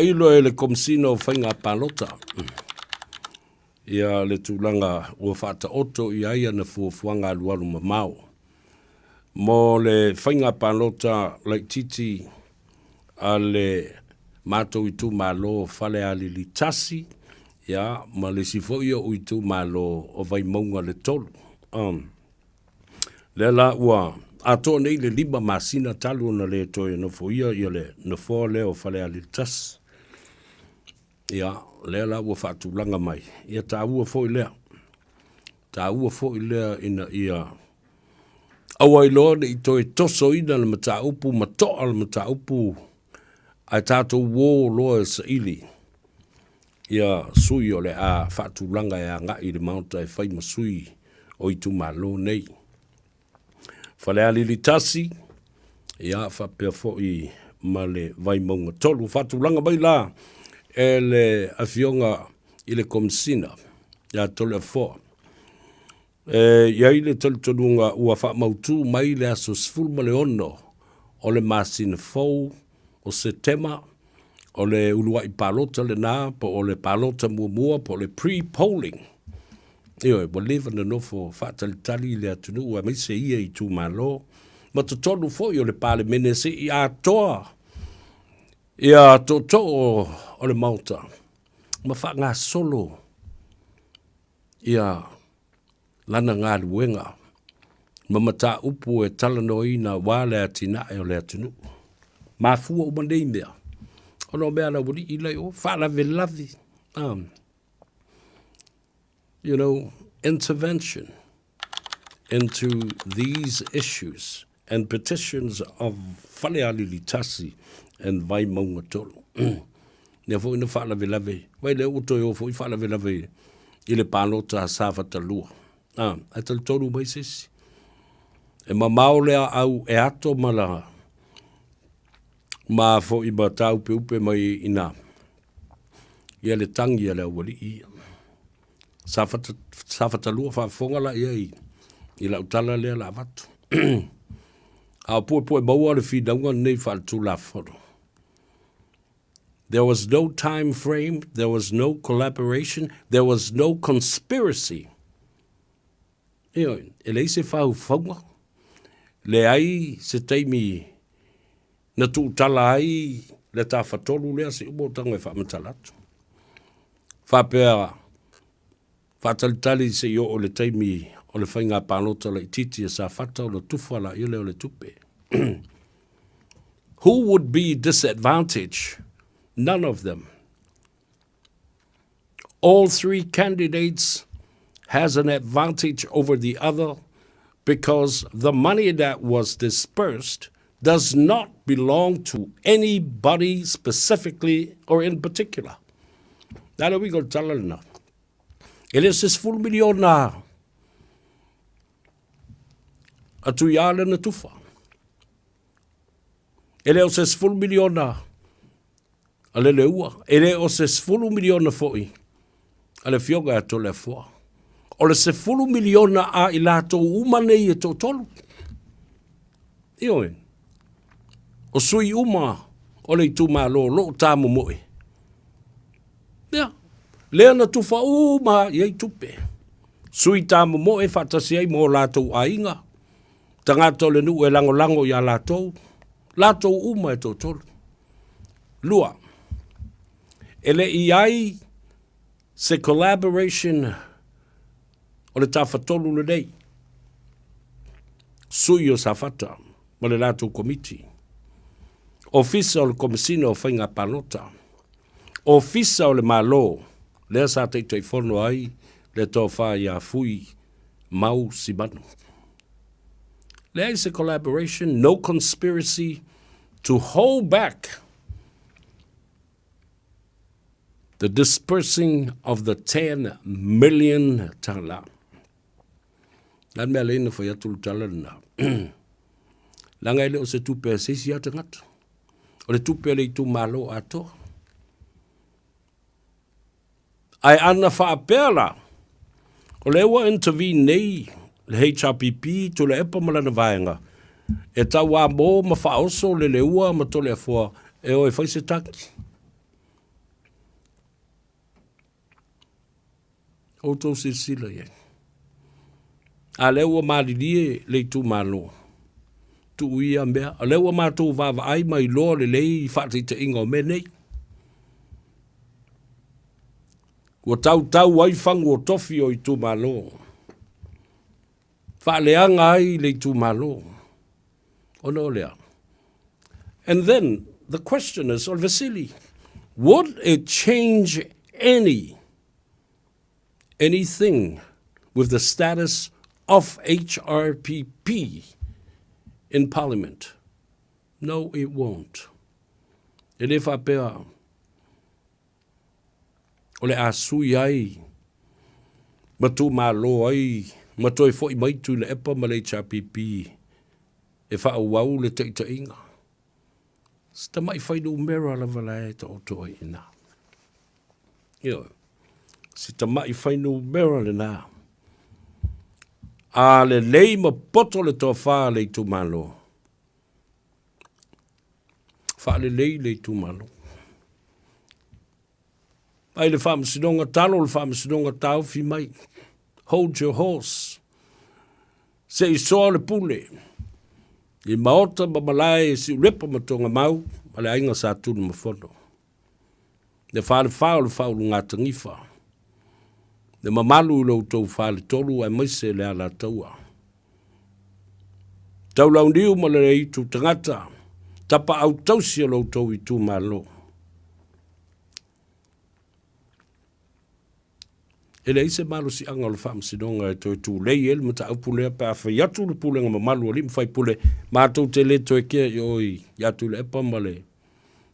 Faailoa e le Komesina o Faiga Palota ia le tulaga ua faataoto i ai ana fuafuaga alualu mamao mo le faiga palota laitiiti a le matou itumalo o Falealili 1, ia ma le isi foi o'u itumalo o Vaimauga le 3. Lea la ua atoa nei le 5 masina talu ona le toe nofoia ia le nofoa lea o Falealili 1. Ia, lea la ua faatulaga mai, ia taua foi lea. Taua foi lea ina ia aua ai loa ne i toe tosoina le mataupu ma toa le mataupu ae tatou uo loa e saili ia sui o le a faatulaga e agai i le Maota e fai ma sui o itumalo nei. Falealili 1, ia faapea foi ma le Vaimauga 3. Faatulaga mai la e le Afioga i le Komesina ia Toleafoa. E i ai le talitonuga ua faamautu mai le aso 16 o le masina fou o Setema, o le uluai palota lena po o le palota muamua po o le pre-polling. Ioe, ua leva ona nofo faatalitali le atunuu aemaise ia itumalo ma totonu foi o le Palemene se i atoa ia tootoo o le Maota ma faagasolo ia lana galuega ma mataupu e talanoaina aua le atinae o le atunuu. Mafua uma nei mea ona o mea a le aualii la i o, faalavelave, intervention into these issues and petitions of Falealili 1 and Vaimauga 3. Lea foi na faalavelave, vai lea ua toe o foi faalavelave i le palota a Safata 2. Ah, ae talitonu mai se isi. E mamao le aau e ato ma la ma foi ma tāupeupe mai ina ia le tangi a le aualii ia. Safata, Safata 2 faafofoga la ia i, i lau tala lea la avatu. A o puepue maua le finauga lenei faaletulafono. There was no time frame, there was no collaboration, there was no conspiracy. Ioe, e leai se faufauga, leai se taimi na tuutala ai le tafatolu lea se i uma o tago e faamatala atu. Faapea, faatalitali se i oo i le taimi o le faiga palota laitiiti a Safata ona tufa laia lea o le tupe. Who would be disadvantaged? None of them. All three candidates has an advantage over the other because the money that was dispersed does not belong to anybody specifically or in particular. Na le uiga o le tala lena. E le o se 10 miliona a Tuiala na tufa. E le o se 10 miliona a Leleua, e le o se 10 miliona foi a le Afioga ia Toleafoa. O le 10 miliona a i latou uma nei e toatolu. Ioe, o sui uma o le itumalo o lo o tāmomoe. Ia, lea na tufa uma i ai tupe. Sui tāmomoe faatasi ai ma o latou aiga, tagata o le nuu e lagolago iā latou, latou uma e toatolu. 2, e le i ai se collaboration o le Tafatolu lenei, sui o Safata ma le latou komiti, Ofisa o le Komesina o Faiga Palota, Ofisa o le Malo, lea sa Taitaifono ai le Tofa ia Fui Mau Simanu. Leai se collaboration, no conspiracy to hold back the dispersing of the 10 million tala. Na mea le na fai atu le tala lena. Leaga e le o se tupe a se isi lava tagata. O le tupe a le itumalo atoa. Ae ana faapea la, o lea ua intervene nei le HRPP, Tuilaepa ma lana vaega, e tauamo ma faaoso Leleua ma Toleafoa e o e fai se taki. Outou silasila i ai. A lea ua malilie le itumalo, tuu ia mea. O lea ua matou vaavaai ma iloa lelei faataitaiga o mea nei. Ua tautau ai fagu o tofi o itumalo. Faaleaga ai le itumalo. Ona o lea. And then the question is, o le fesili, would it change any anything with the status of HRPP in Parliament? No, it won't. E le faapea o le a sui ai ma tuumalo ai ma toe foi mai Tuilaepa ma le HRPP e faaauau le taitaiga. Se tamai fuainumera lava la e taoto ai i ina. Ioe. Se tamai fuainumera lena. A lelei ma poto le tofa a le itumalo, faalelei le itumalo. Ai le faamasinoga, talo le faamasinoga taofi mai. Hold your horse. Se i soa le pule i maota ma malae Siulepa ma Togamau ma le aiga Sa Tunumafono. Le falefa o le faaulugatanifa, le mamalu i lo outou faletolu aemaise le Alataua. Taulauniu ma le aitu tagata, tapaau tausi o lo outou itumalo. E leai se malosiaga o le Faamasinoga e toe tulei ai le mataupu lea pe a fai atu le pulega mamalu a alii ma faipule, matou te le toe kea i o ia Tuilaepa ma le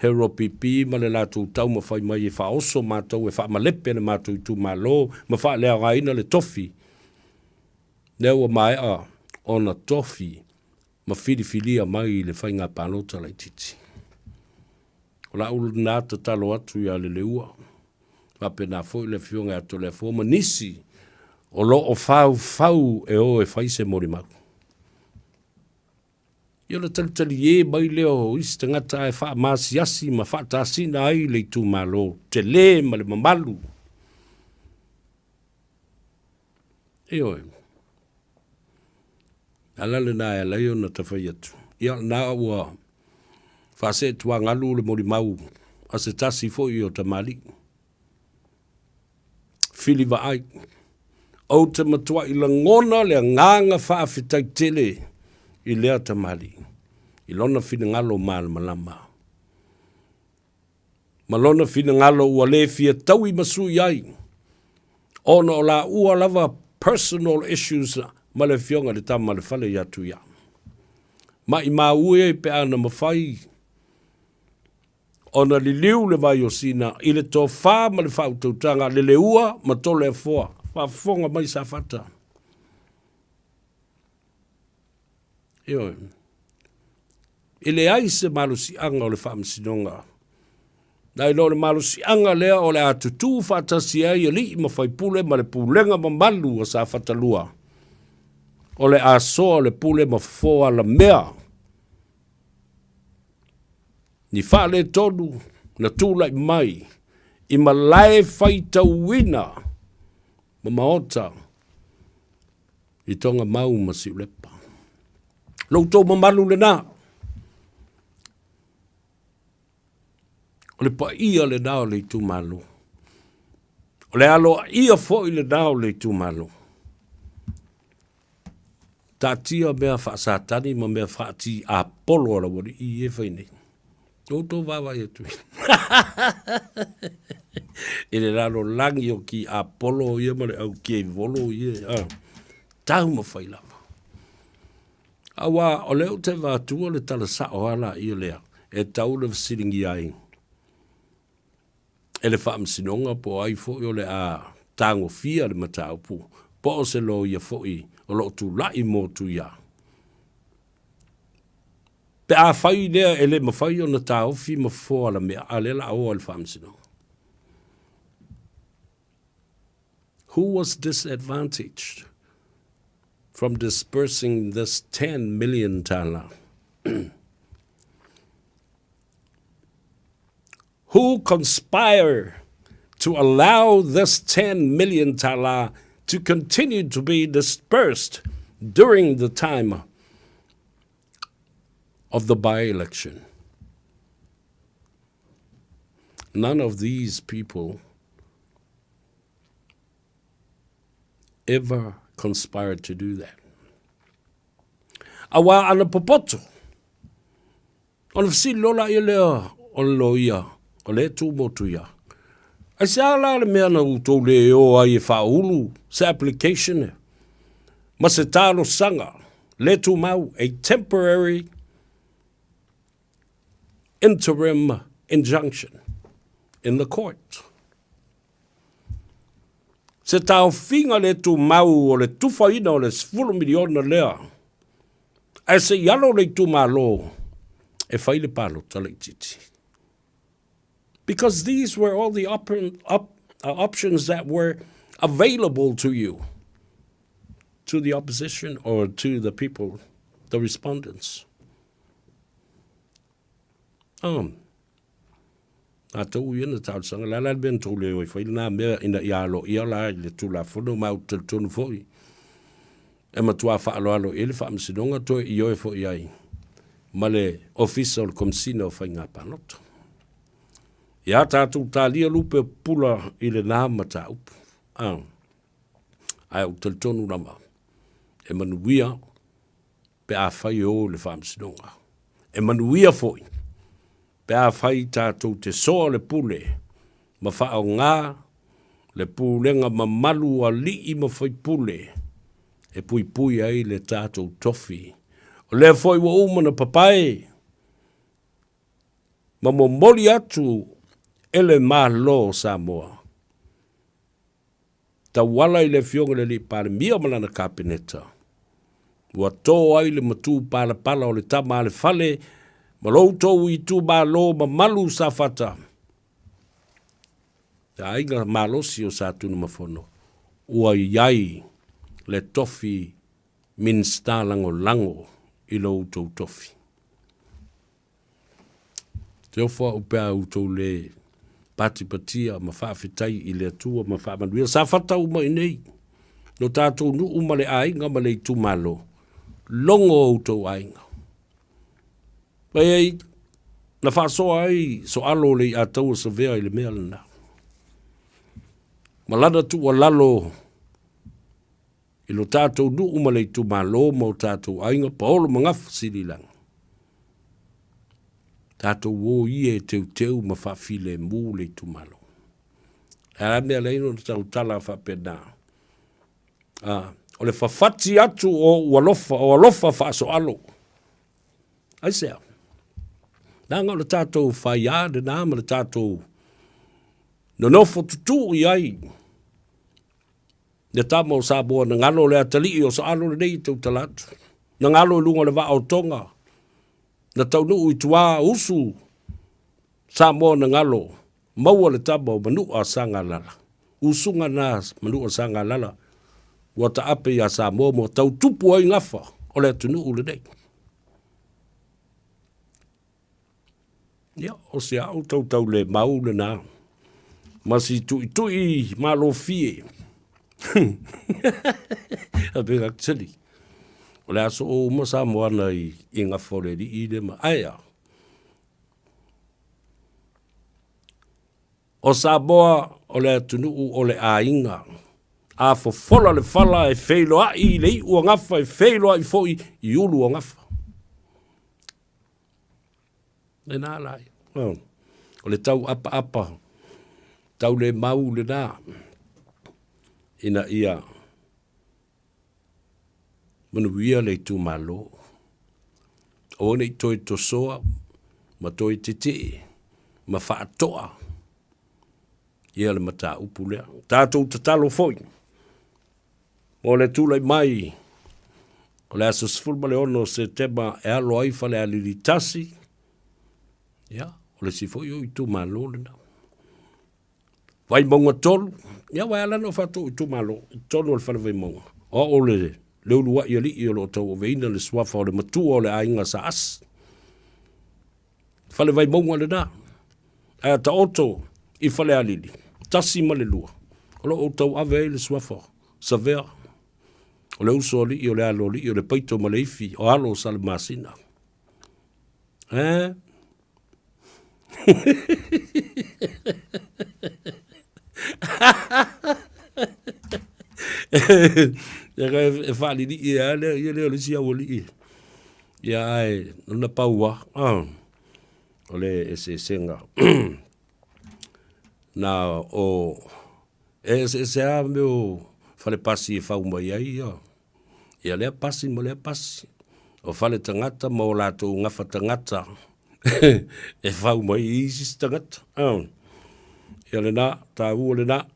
HRPP ma le latou taumafai mai e faaoso matou e faamalepe le matou itumalo ma faaleaogaina le tofi lea ua maea ona tofi ma filifilia mai i le faiga palota laitiiti. O lau lena tatalo atu ia Leleua, faapena foi le Afioga ia Toleafoa ma nisi o lo o faufau e o e fai se molimau. Ia ona talitalie mai lea o isi tagata ae faamasiasi ma faatasina ai le itumalo tele ma le mamalu. Ioe. Ala lena e ala ai ona tafai atu. Ia, na ua faaseetuagalu le molimau a se tasi foi o tamalii. Fili vaai. Ou te matuai lagona le agaga faafetai tele i lea tamalii, i lona finagalo malamalama. Ma lona finagalo ua le fia taui ma sui ai, ona o laua lava personal issues ma le afioga i le Tama a le Fale ia Tuia. Maimau e pe a na mafai ona liliu le vai o Sina i le tofa ma le faautautaga Leleua ma Toleafoa. Faafofoga mai Safata. Ioe. E leai se malosiaga o le faamasinoga. Nai lo le malosiaga lea o le a tutū faatasi ai alii ma faipule ma le pulega mamalu a Safata 2, o le a soa le pule ma fofo alamea ni faaletonu na tulai mai i malae faitauina ma maota i Togamau ma Siulepa. Lo outou mamalu lena. O le paia lena o le itumalo. O le aloaia foi lena o le itumalo. Taatia mea faasatani ma mea faatiapolo a laualii e fai nei. Outou vaavaai atu i le lalolagi o tiapolo ia ma le au tiaivolo ia, a, taumafai lava. Aua o lea ou te avatua le tala sao lava laia lea e tatau ona fesiligia ai e le Faamasinoga po o ai foi o le a tagofia le mataupu po o se loia foi o lo o tulai mo Tuia. Pe afai lea e le mafai ona taofi ma fofo alamea, a lea o le a o i le Faamasinoga. Who was disadvantaged from dispersing this 10 million tala? Who conspire to allow this 10 million tala to continue to be dispersed during the time of the by-election. None of these people ever conspired to do that. Aua ana popoto, ona fesili loa laia lea o le loia o lea e tu motu ia. Aisea la le mea na outou le o ai e faaulu se application ma se talosaga le tumau, a temporary interim injunction in the court. Se taofiga le tumau o le tufaina o le 10 miliona lea, ae se i alo le itumalo e fai le palota laitiiti. Because these were all the op op options that were available to you, to the opposition or to the people, the respondents. Um, a tou ia na talosaga, le a la le mea na tou le o ai fai lena mea ina ia aloaia la i le Tulafono ma ou te talitonu foi e matuā faaaloalo i ai le Faamasinoga toe ioe foi i ai ma le Ofisa o le Komesina o Faiga Palota. Ia tatou talia lupe o pupula i lena mataupu. A, ae ou te talitonu lava e manuia pe afai e o i le Faamasinoga. E manuia foi pe afai tatou te soa le pule ma faaaoga le pulega mamalu a alii ma faipule e puipui ai le tatou tofi. O lea foi ua uma ona papae ma momoli atu e le Malo o Samoa tauala i le Afioga i le Alii Palemia ma lana Kapeneta, ua to ai le matu palapala o le tama a le fale ma lo outou itumalo mamalu Safata, le aiga malosi o Satunumafono, ua i ai le tofi Minisita Lagolago i lo outou tofi. Te ofo au pe a outou le patipatia ma faafetai i le Atua ma faamanuia. Sa fata uma i nei, lo tatou nuu ma le aiga ma le itumalo, logo outou aiga. Mai ai, na faasoa ai soalo o le iataua savea i le mea lena. Ma lana tuualalo i lo tatou nuu ma le itumalo ma o tatou aiga, paolo ma gafa sililaga. Tatou o ia e teuteu ma faafilemu le itumalo. E a mea leai ona tautala faapena. A, o le fafati atu o ou alofa, o alofa faasoalo. Aisea? Leaga o le tatou faiā lena ma le tatou nonofo tutu i ai Le tama o Samoa na galo le atalii o Saalo lenei e tautala atu. Na galo i luga o le vaa o Tonga, na taunuu i tua usu Samoa na galo, maua le tama o Manua Sagalala. Usuga na Manua Sagalala ua taape ia Samoa ma tau tupu ai gafa o le atunuu lenei. Ia, o si au tautaulemau lena, ma si tuitui malofie. Actually, o le aso o uma Samoa na i, i gafa o le alii le ma ae a. O Samoa o le atunuu o le aiga. A fofola le fala e feiloai i le iu o gafa e feiloai foi i ulu o gafa. Lena la ia. Oh. O le tau apaapa, tau le mau lena, ina ia manuia le itumalo. Aua ne i toe tosoa ma toe tetee ma faatoa ia le mataupu lea. Tatou tatalo foi mo le tulai mai o le aso 16 o Setema e alo ai Falealili 1, ia, o le isi foi o itumalo lena. Vaimauga 3, ia ua ala ona faatu itumalo i totonu o le Fale Vaimauga. O au o le le uluai alii o lo o tauaveina le suafa o le matua o le aiga Sa Asi. Fale Vaimauga lena. Ae a taoto i Falealili, 1 ma le 2, o lo o ou tauave ai le suafa o Savea, o le uso alii, o le alo alii, o le paito ma le ifi, o alo o Salamasina. Eh? E faalilii lava lea, ia lea o le isi aualii. Ia ae na pau lava, o le eseesega na o e eseese lava mea o fale pasi e fau mai ai ia ia lea pasi ma lea pasi. O fale tagata ma o latou gafa tagata e fau mai ai isi tagata. Ia lena, taua lena.